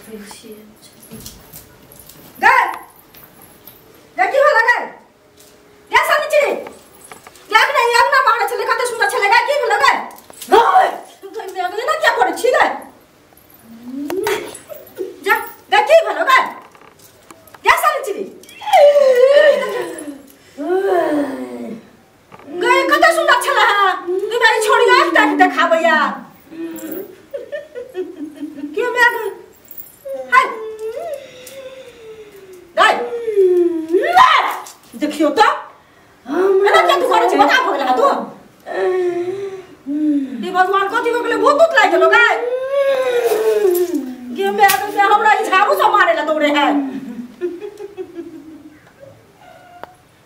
देखै छियै। गए गए की भेल गए? गए सनिचरी गए नहीं अंगना बाहर छले कते सुंदर छले गए की भेल गए? गए गए ना क्या करे छी गए? जा गए की भेल गए? गए सनिचरी गए कते सुंदर छले हां ई छोड़ी एकटा के देखाबैया के मैं हाय गए देखियो तो एना क्या तू करे छी बता भऽ गेल तू? ई भगवान कथी भऽ गेलै भूत उत लागि गेलो गए? गे मैं के हमरा ई झाड़ू से मारे ला दौड़े है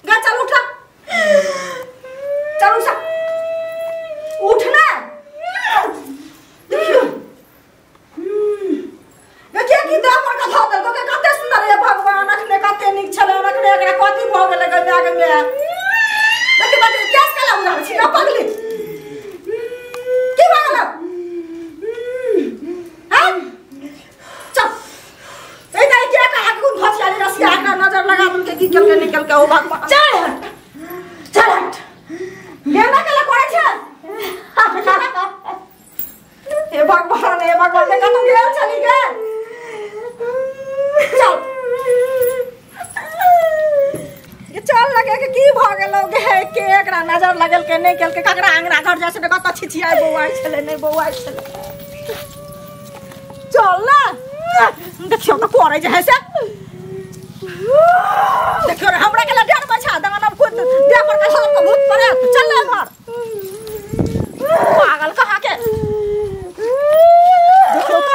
गे। चल उठ चल उठ उठना। देखियो गे की दाम पर कथा देलको के कते सुंदर है भगवान अखने कते नीक छले अखने एकरा कथी भऽ गेलै गे माय गे माय। देखि बात केस केला उड़ाबै छी ना पगली की भऽ गेलौ? हां चल ए दाई के कहा कोन घसियाली रसिया एकरा नजर लगा देलकै की केलकै नहीं केलकै ओ भगवान। चल हट चल हट गेना केला करै छै। हे भगवान हे भगवान देखा तू गेल चली गे। चल ये चल लगे के की भ गेलौ गे के एकरा नजर लगल के नहीं केलके ककरा अंगना घर जाय छै कत छिछियाइ बौआइ छलै नहीं बौआइ छलै। चल ना देखियो त करे जे है से देखियो रे हमरा के डर बछा दंगना कूद देह पर कथा के भूत पड़े। चल ना घर पागल कहाँ के। देखियो त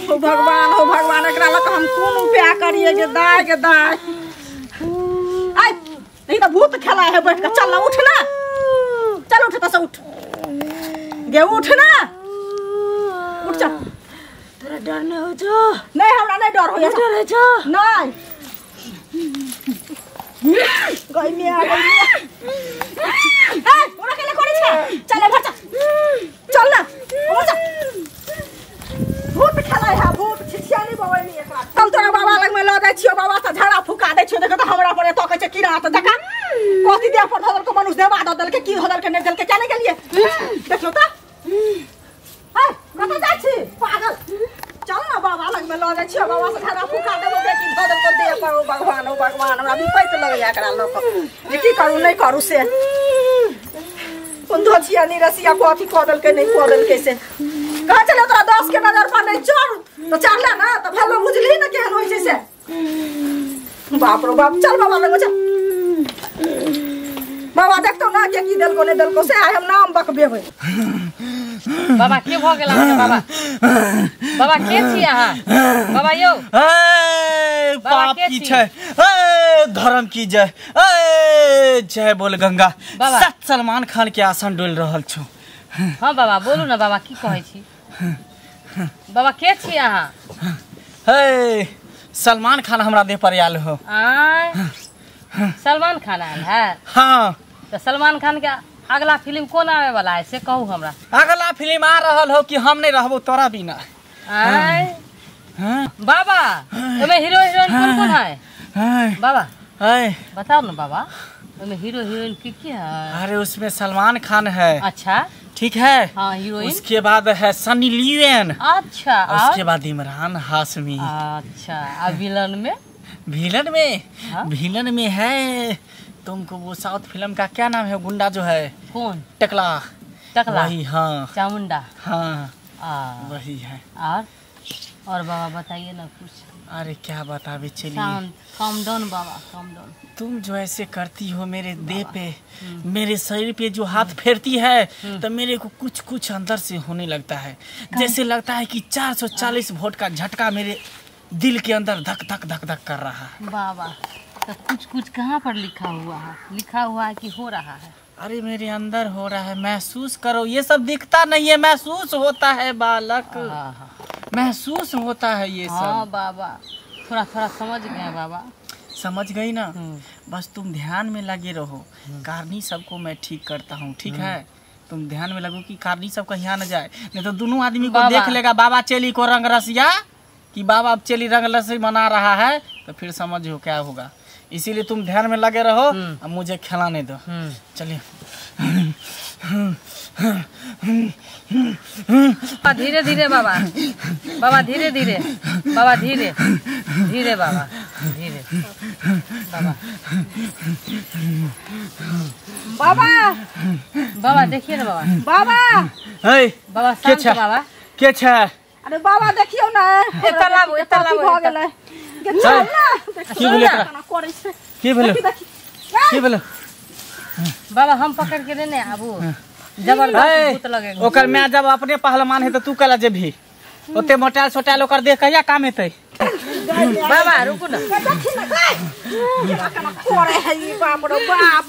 हो भगवान हो भगवान एकरा लग हम कोन उपाय करिए गे दाय गे दाय। आइ नहीं तो भूत खेला है बैठ के। चल ना उठ ना चल उठ तो से उठ गे उठ ना उठ चल। तोरा डर नहीं हो छौ? नहीं हमरा नहीं डर होइए। डर होइ छौ? नहीं गई मिया गई मिया। ए ओरा केला करे छै? चल एमहर चल चल ना ओमहर चल। भूत खेलाय है भूत छिछियाली बवैनी एकरा। चल तोरा बाबा लग में ल जाइ छियो बाबा से झाड़ा फुका दै छियो। देखो त हमरा पर एतऽ कहै छै कीड़ा त देखा कथी देह पर धऽ देलको मनुष्य देवा दऽ देलकै की धऽ देलकै नहीं देलकै क्या नहीं गेलियै। देखियो त हाय कतऽ जाइ छी पागल। चल ना बाबा लग में ल जाइ छियो बाबा से झाड़ा फुका देबो के की धऽ देलको देह पर। ओ भगवान ओ भगवान हमरा विपैत लगैया एकरा लऽ कऽ जे की करू नहीं करू से कोन धोछिया नी रसिया कथी कऽ देलकै नहीं कऽ देलकै से कहा चले तोरा 10 के नजर पर नहीं चढ़ तो चढ़ले ना तो भेलो बुझली ना केहन होइ छै से। बाप रो बाप चल बाबा लग चल बाबा देखतो ना के की देलको नहीं देलको से आइ हम नाम बकबेबै। बाबा के भ गेल अहाँके? बाबा बाबा के छी अहाँ? बाबा यौ ए पाप की छै ए धर्म की जय ए जय बोल गंगा। सत सलमान खान के आसन डोल रहल छौ। हाँ बाबा बोलू ना बाबा की कहै छी? बाबा के छी अहाँ? हे सलमान खान हमरा देह पर आयल हो। आय सलमान खान आयल है? हाँ। तो सलमान खान के अगला फिल्म कौन आवे वाला है से कहू हमरा। अगला फिल्म आ रहल हो कि हम नहीं रहबो तोरा बिना। आय बाबा ओमे हीरो हीरोइन कौन कौन है? बाबा बताओ ना बाबा ओमे हीरो हीरोइन की की है? अरे उसमें सलमान खान है। अच्छा ठीक है। हाँ हीरोइन। उसके बाद है सनी लियोन। अच्छा। उसके बाद इमरान हाशमी। अच्छा और विलन में? विलन में हाँ? विलन में है तुमको वो साउथ फिल्म का क्या नाम है गुंडा जो है कौन? टकला। टकला वही। हाँ चामुंडा। हाँ वही है। और बाबा बताइए ना कुछ। अरे क्या बतावे चलिए। काम डाउन बाबा काम डाउन। तुम जो ऐसे करती हो मेरे देह पे मेरे शरीर पे जो हाथ फेरती है तो मेरे को कुछ कुछ अंदर से होने लगता है। जैसे लगता है कि 440 वोल्ट का झटका मेरे दिल के अंदर धक धक धक धक कर रहा है। बाबा तो कुछ कुछ कहाँ पर लिखा हुआ है? लिखा हुआ है कि हो रहा है? अरे मेरे अंदर हो रहा है, महसूस करो। ये सब दिखता नहीं है, महसूस होता है बालक, महसूस होता है ये सब। हाँ बाबा थोड़ा थोड़ा समझ गए बाबा। समझ गई ना? बस तुम ध्यान में लगे रहो। कारनी सबको मैं ठीक करता हूँ, ठीक है? तुम ध्यान में लगो कि कारनी सब कहीं न जाए, नहीं तो दोनों आदमी को देख लेगा बाबा चेली को रंग रसिया कि बाबा अब चेली रंग लस्सी मना रहा है, तो फिर समझो क्या होगा। इसीलिए तुम ध्यान में लगे रहो और मुझे खिलाने दो। चलिए धीरे धीरे बाबा, बाबा धीरे धीरे, बाबा धीरे धीरे, बाबा धीरे, बाबा बाबा बाबा देखिए ना बाबा, बाबा बाबा शांत बाबा के छे? अरे बाबा देखियो ना, एता लाबू, एता लाबू भ गेलै। चल ना, की भेलै? की भेलै? की भेलै बाबा? हम पकड़ के लेने आबू, जबरदस्त भूत लगेगा। ओकर मैं जब अपने पहलवान है तो तू कला जेबही, ओते मोटाल सोटाल ओकर देह कहिया काम हेतै? बाबा रुकू ना, देखी ना केना केना करे है ई, बाप रे बाप।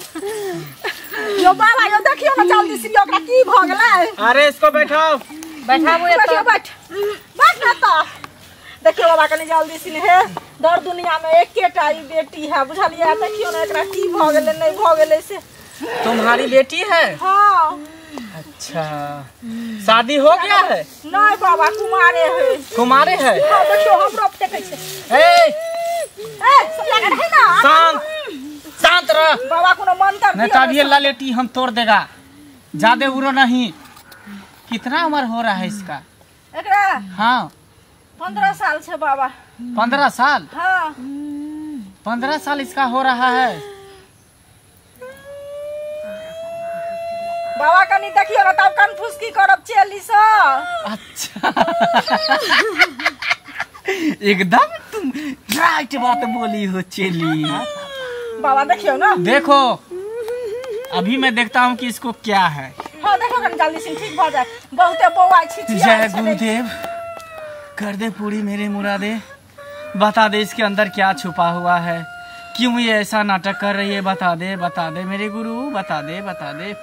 यो बाबा यो देखियो ना जल्दी से ओकरा की भ गेलै। अरे इसको बैठाओ, बैठाबू एत, बैठ बैठ ना। त देखियो बाबा कनी जल्दी से हे, दर दुनिया में एकेटा ई बेटी है, बुझलिए? देखियो ना एकरा की भ गेलै नहीं भ गेलै से। तुम्हारी बेटी है? हाँ। अच्छा, शादी हो गया है? नहीं बाबा, कुमारे है। कुमारे है? हाँ, देखियो हमरो फेकै छै। ए ए सब लगा रहे ना, शांत शांत रह बाबा, कोनो मंत्र नहीं तब ये ललेटी हम तोड़ देगा, ज्यादा उड़ो नहीं। कितना उम्र हो रहा है इसका? एकरा? हाँ 15 साल छे बाबा। 15 साल? हाँ 15 साल इसका हो रहा है। बाबा कनी देखियो ना तब कन्फ्यूज करब चेली स। अच्छा एकदम तुम राइट बात बोली हो चेली। बाबा देखियो ना, देखो अभी मैं देखता हूँ कि इसको क्या है। हाँ देखो कनी जल्दी से ठीक भ जाए, बहुते बौआ छी। जय गुरुदेव, कर दे पूरी मेरे मुरादे, बता दे इसके अंदर क्या छुपा हुआ है, क्यों ये ऐसा नाटक कर रही है, बता दे, बता दे मेरे गुरु, बता दे, बता दे।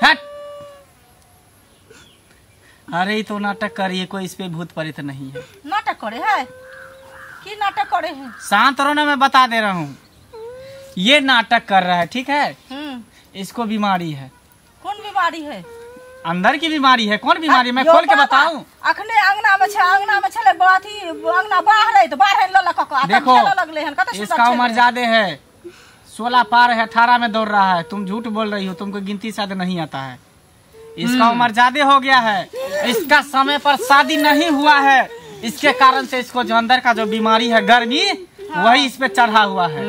हट! अरे तो नाटक कर रही है, कोई इस पे भूत प्रेत नहीं है। नाटक करे है? की नाटक करे है? शांत रहो ना, मैं बता दे रहा हूँ। ये नाटक कर रहा है, ठीक है? इसको बीमारी है। कौन बीमारी है? अंदर की बीमारी है। कौन बीमारी? मैं खोल के बताऊं? अखने अंगना में छे, अंगना में छले अथी अंगना बाहर त बाहर ल ल क देखो लगले हन, कत इसका उम्र ज्यादा है, 16 पार है, 18 में दौड़ रहा है। तुम झूठ बोल रही हो, तुमको गिनती शायद नहीं आता है। इसका उम्र ज्यादा हो गया है, इसका समय पर शादी नहीं हुआ है, इसके कारण से इसको जो अंदर का जो बीमारी है गर्मी, वही इस पे चढ़ा हुआ है,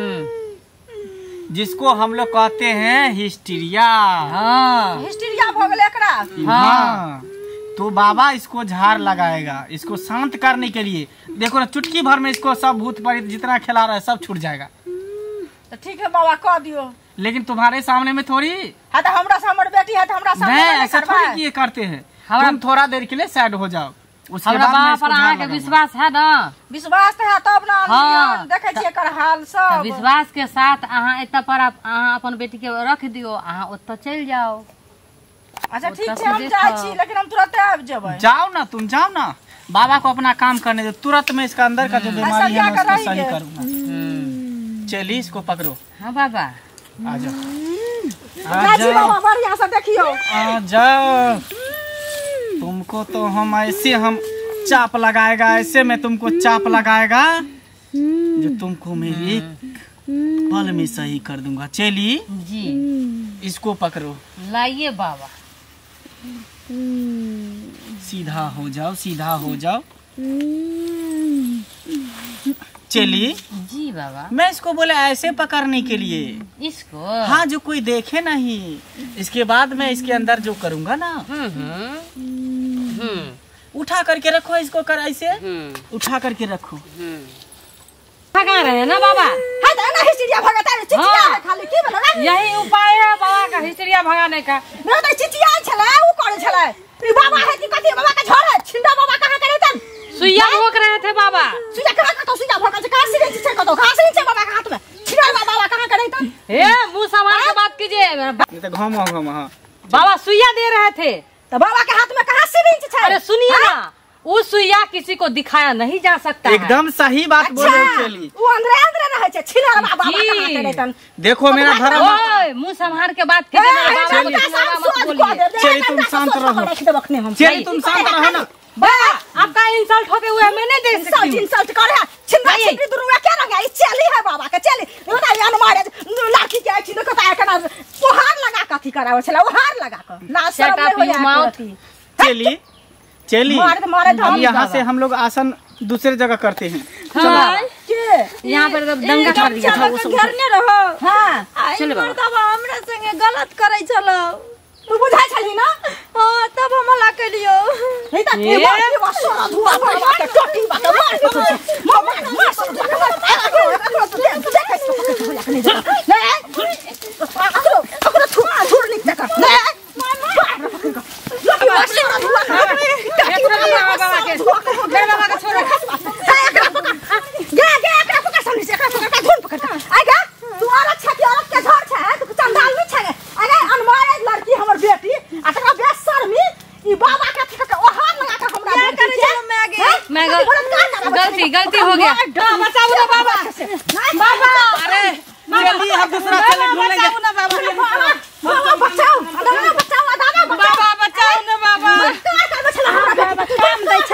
जिसको हम लोग कहते हैं हिस्टीरिया। हाँ हिस्टीरिया भ गेलै एकरा। हाँ तो बाबा इसको झाड़ लगाएगा, इसको शांत करने के लिए। देखो ना चुटकी भर में इसको सब भूत प्रेत जितना खिला रहा है सब छूट जाएगा। तो ठीक है बाबा कह दियो, लेकिन तुम्हारे सामने में थोड़ी। हाँ तो हमरा से हमर बेटी है तो हमरा सामने नहीं, ऐसा थोड़ी कि ये करते हैं। तुम थोड़ा देर के लिए साइड हो जाओ, उसके हमरा बाद मैं बाबा इसको पर झाड़ अहाँ के लगाऊंगा। विश्वास है ना? विश्वास तो है तब ना। हाँ। देखे छियै एकर हाल सब। विश्वास के साथ अहाँ एतऽ पर अहाँ अपन बेटी के रख दियो, अहाँ ओतऽ चलि जाओ। अच्छा ठीक छै, हम जाइ छी, लेकिन हम तुरंत आबि जेबै। जाओ ना, तुम जाओ ना, बाबा को अपना काम करने दो। तुरंत मैं इसका अंदर का जो बीमारी है मैं उसको सही करूंगा। चलिए इसको पकड़ो। हाँ बाबा आ जाओ, आ जाओ बाबा, बढ़िया से देखियो। आ जाओ, तुमको तो हम ऐसे हम चाप लगाएगा, ऐसे मैं तुमको चाप लगाएगा जो तुमको मैं एक पल में सही कर दूंगा। चलिए जी इसको पकड़ो। लाइए बाबा। सीधा हो जाओ, सीधा हो जाओ। चलिए जी बाबा। मैं इसको बोला ऐसे पकड़ने के लिए इसको, हाँ जो कोई देखे नहीं। इसके बाद मैं इसके अंदर जो करूंगा ना, उठा करके रखो इसको, कर ऐसे उठा करके रखो। भगा रहे हैं ना बाबा? हाँ तो ना हिस्टीरिया भगाता है, चिचिया है खाली, की बोलो ना? यही उपाय है बाबा का हिस्टीरिया भगाने का। मेरा तो चिचिया छला, वो करे छला। ई बाबा है कि कथी बाबा का झोर है? छिंदा बाबा कहां करे तन? सुइया भोग रहे थे बाबा। सुइया कहां कतो सुइया भोगा छै? कहां सिरे छै कतो? कहां सिरे छै बाबा के हाथ में? छिंदा बाबा कहां करे तन? ए मुंह संभाल के बात कीजिए। नहीं तो घम घम। हां बाबा सुइया दे रहे थे तो बाबा के हाथ में कहां सिरिंज छै? अरे सुनिए ना, उस सुइया किसी को दिखाया नहीं जा सकता है। एकदम सही बात बोल रहे हो चली। वो अंदरे अंदरे रहे छे छिनर बाबा कहाँ के रहतन। देखो मेरा धर्म। ओए मुंह संभाल के बात कीजिए मेरे बाबा को मत बोलिए। चली तुम शांत रहो, चली तुम शांत रहो ना। बाबा आपका इंसल्ट होते हुए हमें नहीं देख सकती। इंसल्ट कर है छिनरा छिनरी दुरुआ क्या रंग है चली है बाबा के चली ओना यान मारे लड़की के छिन को ताय कना ओहार लगा कथी करावे छला ओहार लगा क ना शर्म नहीं होया। चली चली हम यहाँ से हम लोग आसन दूसरे जगह करते हैं। हाँ। यहाँ पर दंगा कर दिया था वो घर ने रहो। हां चलो बाबा हमरा संगे गलत करै छलो तू बुझाय छली ना। हां तब हम हला कलियो नहीं त के बात सोना धुआ बाबा के टोटी बा के मार के मार मार सोना धुआ के मार ले अकरो अकरो थुआ थुर निक तक ले गलती गलती हो गया। बचाओ ना बाबा, बाबा अरे जल्दी हम दूसरा चले ढूंढ लेंगे। बाबा बचाओ, दादा बचाओ, दादा बाबा बचाओ ना बाबा। काम दै छ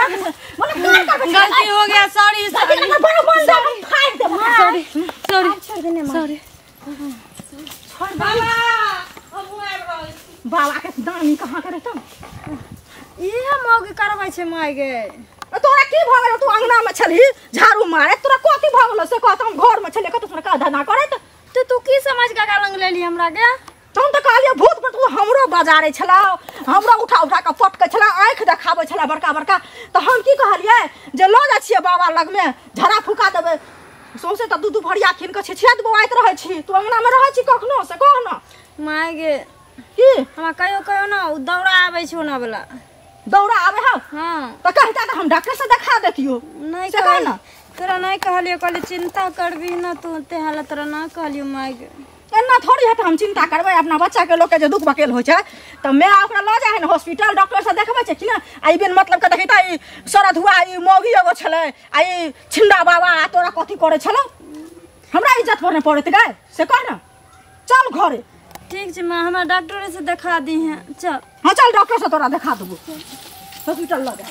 गलती हो गया, सॉरी सॉरी सॉरी सॉरी बाबा। बाबा के दानी कहाँ करे तम इहे मौगी करबै छै माय गे। तोरा की भ गेलौ? तू अंगना में छलही झाड़ू मारे, तोरा कथी भ गेलौ से कह? हम घर में छलियै कतौ तोरा का धंधा करैत। तो तू की समझ के लंग लेली हमरा गे? हम त कहलियै भूत पर तू हमरो बाजारे छला, हमरो उठा उठा के पटकै छला, आँखि देखाबै छला बड़का बड़का। त हम की कहलियै जे ल जाइ छियै बाबा लगमे झड़ा फुका देबै। सौंसे त दू दू भरिया खिन के छिछियात बौआइत रहै छी। तू अंगना में रहै छी कखनो से कह न माय गे। की हमरा कहियो कहियो न उ दौड़ा आबै छै ओना वाला दौड़ा आबै हौ? हां त कहता त हम डॉक्टर से देखा देतियो। नहीं से कह न तोरा नहीं कहलियो, कहलियो चिंता करबी न तू ते हालत तोरा ना कहलियो माय गे। एना थोड़ी है त हम चिंता करबै अपना बच्चा के लोग के जे दुख बकेल होइ छै त मैं ओकरा ल जाइ है न हॉस्पिटल डॉक्टर से देखबै छै कि न। आ ई बिन मतलब के देखै त ई सरद हुआ ई मौगी एगो छलै आ ई छिंडा बाबा आ तोरा कथी करै छलौ? हमरा इज्जत पर न पड़ैत गए से कह न। चल घरे। ठीक छै माँ, हमरा डॉक्टर से देखा दी है। चल हाँ चल डॉक्टर से तोरा देखा देबो, हॉस्पिटल ल जा।